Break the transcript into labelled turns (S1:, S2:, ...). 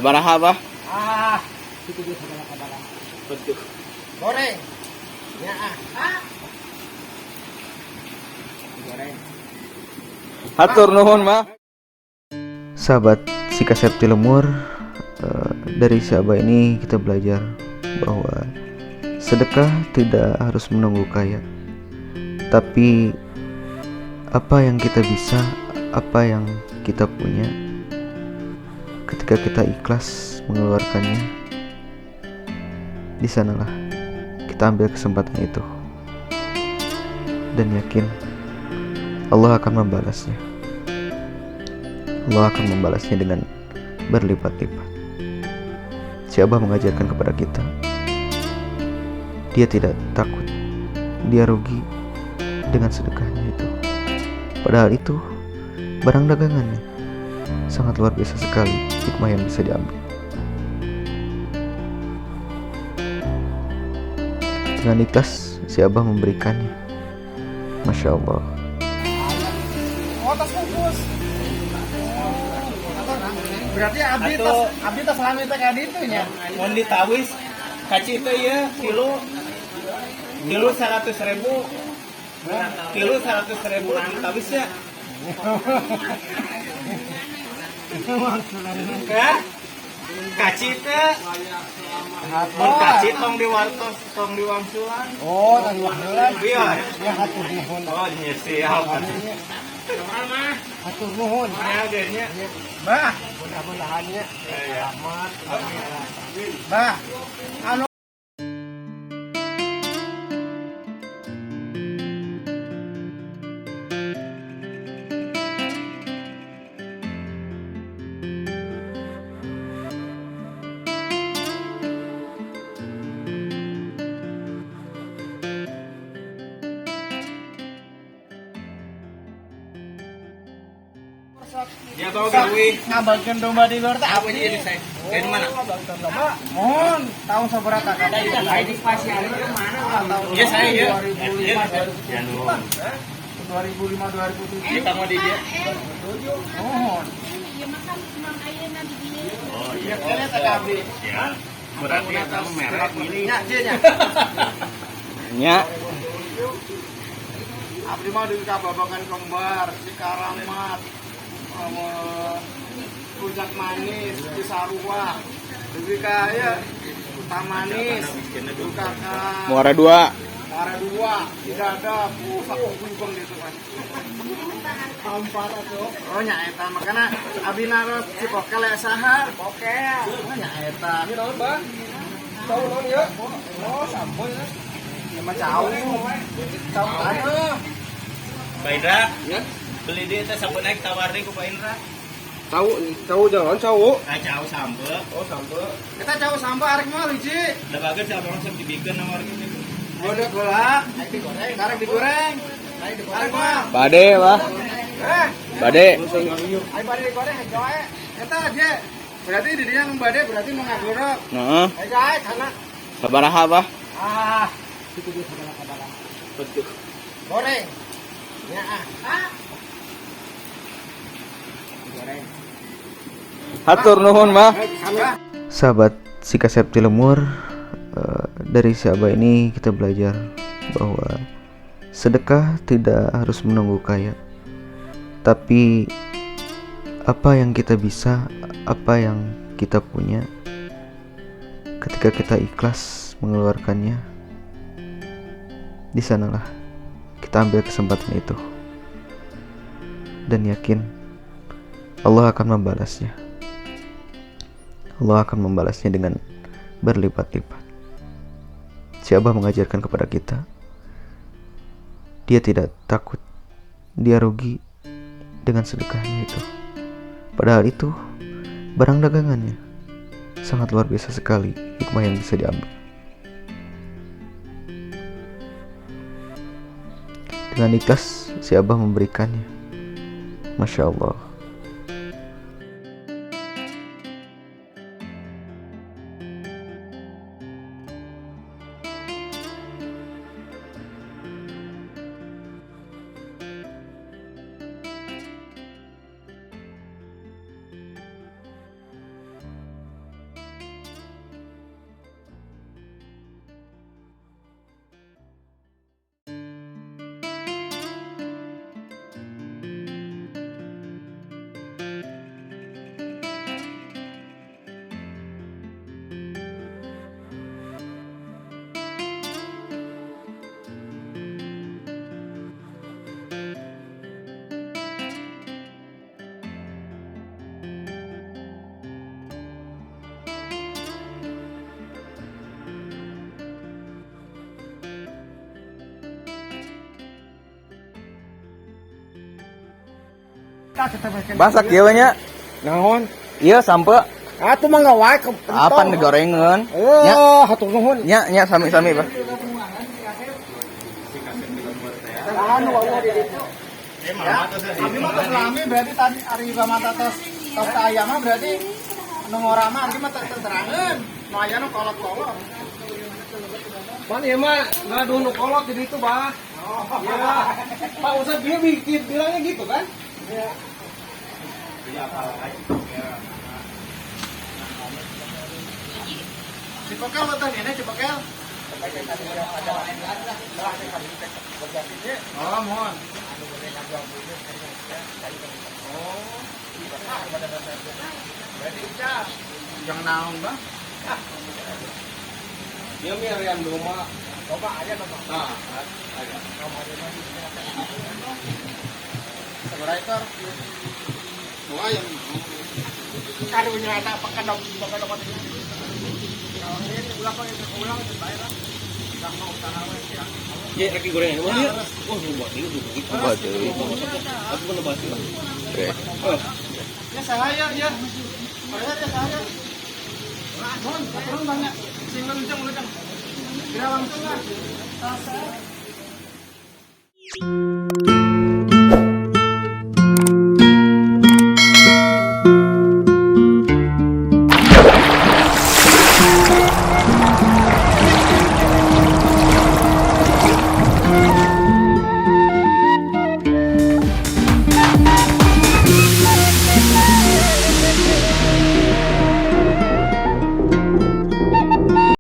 S1: Sabaraha, Bah?
S2: Ah, itu dia segala kabala.
S1: Betul.
S2: Goreng. Ya ah. Ah. Goreng.
S1: Hatur nuhun, Bah.
S3: Sahabat Sikasep Tilemur, dari si Abah ini kita belajar bahwa sedekah tidak harus menunggu kaya, tapi apa yang kita bisa, apa yang kita punya, ketika kita ikhlas mengeluarkannya, di sanalah kita ambil kesempatan itu dan yakin Allah akan membalasnya. Allah akan membalasnya dengan berlipat-lipat. Si Abah mengajarkan kepada kita, dia tidak takut, dia rugi dengan sedekahnya itu. Padahal itu barang dagangannya. Sangat luar biasa sekali hikmah yang bisa diambil. Dengan ikhlas si Abah memberikannya. Masya Allah.
S2: Oh, tas bungkus. Berarti abdi tas abdi tas lami teh kayak ditu nya.
S1: Mun ditawis kaci teh ya kilo kilo 100.000, kilo 100.000 ditawis ya kan kaci teh mun kaci tong di wartos, tong di wangsulan.
S2: Oh, tong di wangsulan.
S1: Iya.
S2: Ya hatur nuhun.
S1: Oh iya, siap.
S2: Hatur nuhun.
S1: Ya geunya.
S2: Bah, mudah-mudahannya.
S1: Iya.
S2: Selamat. Bah, anu
S1: Ya bawa gawe.
S2: Ngabagkeun domba di luar teh
S1: Apa ini saya? Dari mana?
S2: Ngabagkeun domba. Mohon tahun sabaraha ka?
S1: Iya saya ya.
S2: 2005
S1: Ya nuhun.
S2: 2005 2007.
S1: Ini kamu di dia.
S2: Mohon.
S4: Iya makan cuma ayeuna di dieu.
S1: Oh iya.
S2: Ya teh ka abdi.
S1: Ya. Berarti kamu merek milih.
S2: Nya, nya.
S1: Nya.
S2: Abdi mah di Babakan Kembar, Cikaramat, Puncak Manis, Cisarua, dugi ka ya Kota Manis, dugi ka
S1: Muara dua.
S2: Muara Dua, Cidadap, sakumpung gitu kan. Hampar atuh. Oh nya eta makana abdi naros Cipokel ya saha? Cipokel. Oh nya eta. Ini naon, Bang? Cau naon ya? Oh, sampun ya. Ya mah cau. Cau taneuh.
S1: Pak Indra. Ya. Beli dia teh sampun naik tawar deui ku Pak Indra.
S2: Cau, cau jalan cau.
S1: Ah cau sampe.
S2: Oh, sampe. Kita cau sampe arek mah hiji.
S1: Da bagus si abang sok dibikeun nomor gitu.
S2: Bodoh bola, digoreng, karek digoreng. Arek mah.
S1: Bade, Bah.
S2: Eh,
S1: Bade.
S2: ayo bade digoreng ayo ae. Eta aja. Berarti di dinya nu bade berarti nu ngagorok.
S1: Heeh.
S2: Ayo ae kana.
S1: Sabaraha, Bah?
S2: Ah, itu dia segala kabala.
S1: Betul.
S2: Goreng. Ya ah. Ah. Goreng.
S1: Hatur nuhun, Bah.
S3: Sahabat Sikasep Tilemur, dari si Abah ini kita belajar bahwa sedekah tidak harus menunggu kaya, tapi apa yang kita bisa, apa yang kita punya, ketika kita ikhlas mengeluarkannya, di sanalah kita ambil kesempatan itu dan yakin Allah akan membalasnya. Allah akan membalasnya dengan berlipat-lipat. Si Abah mengajarkan kepada kita, dia tidak takut, dia rugi dengan sedekahnya itu. Padahal itu barang dagangannya. Sangat luar biasa sekali hikmah yang bisa diambil. Dengan ikhlas si Abah memberikannya. Masya Allah. Basak ieu we nya.
S2: Naon?
S3: Iya sampe.
S2: Atuh mangga wae ke.
S3: Apa digorengeun? Nya,
S2: Oh, hatur nuhun.
S3: nya nya sami-sami, Pak.
S2: Anu wawuh di ditu. Ya, abi mah tos lami berarti tadi ari mata tos tos ka aya mah berarti nu ngora mah abdi mah teu terangeun. Nu aya nu kolot-kolot.
S1: Pan ieu mah ngaduh nu kolot di ditu, Bah. Iya. Pak Ustad dia bikin bilangnya gitu kan?
S2: Cipokel betul ini cipokel. Oh, mohon. Oh. Berarti ucap. Jangan naon, Bang.
S1: Dia miriam domba.
S2: Coba aja, coba.
S1: Nah, ada.
S2: Sabaraha ekor? Dua yang karunya eta pekedok pekedok ini ulah pakai ulang itu bae lah. Udah mau usaha we ya.
S1: Ya, kaki goreng emang dia. Wah, buat ini juga gitu.
S3: Buat deui.
S1: Aku pernah bahas lah.
S3: Oke.
S2: Ya saya ya. Saya ya saya. Nah, mohon, turun banyak. Sing lunceng lunceng. Kira langsung lah.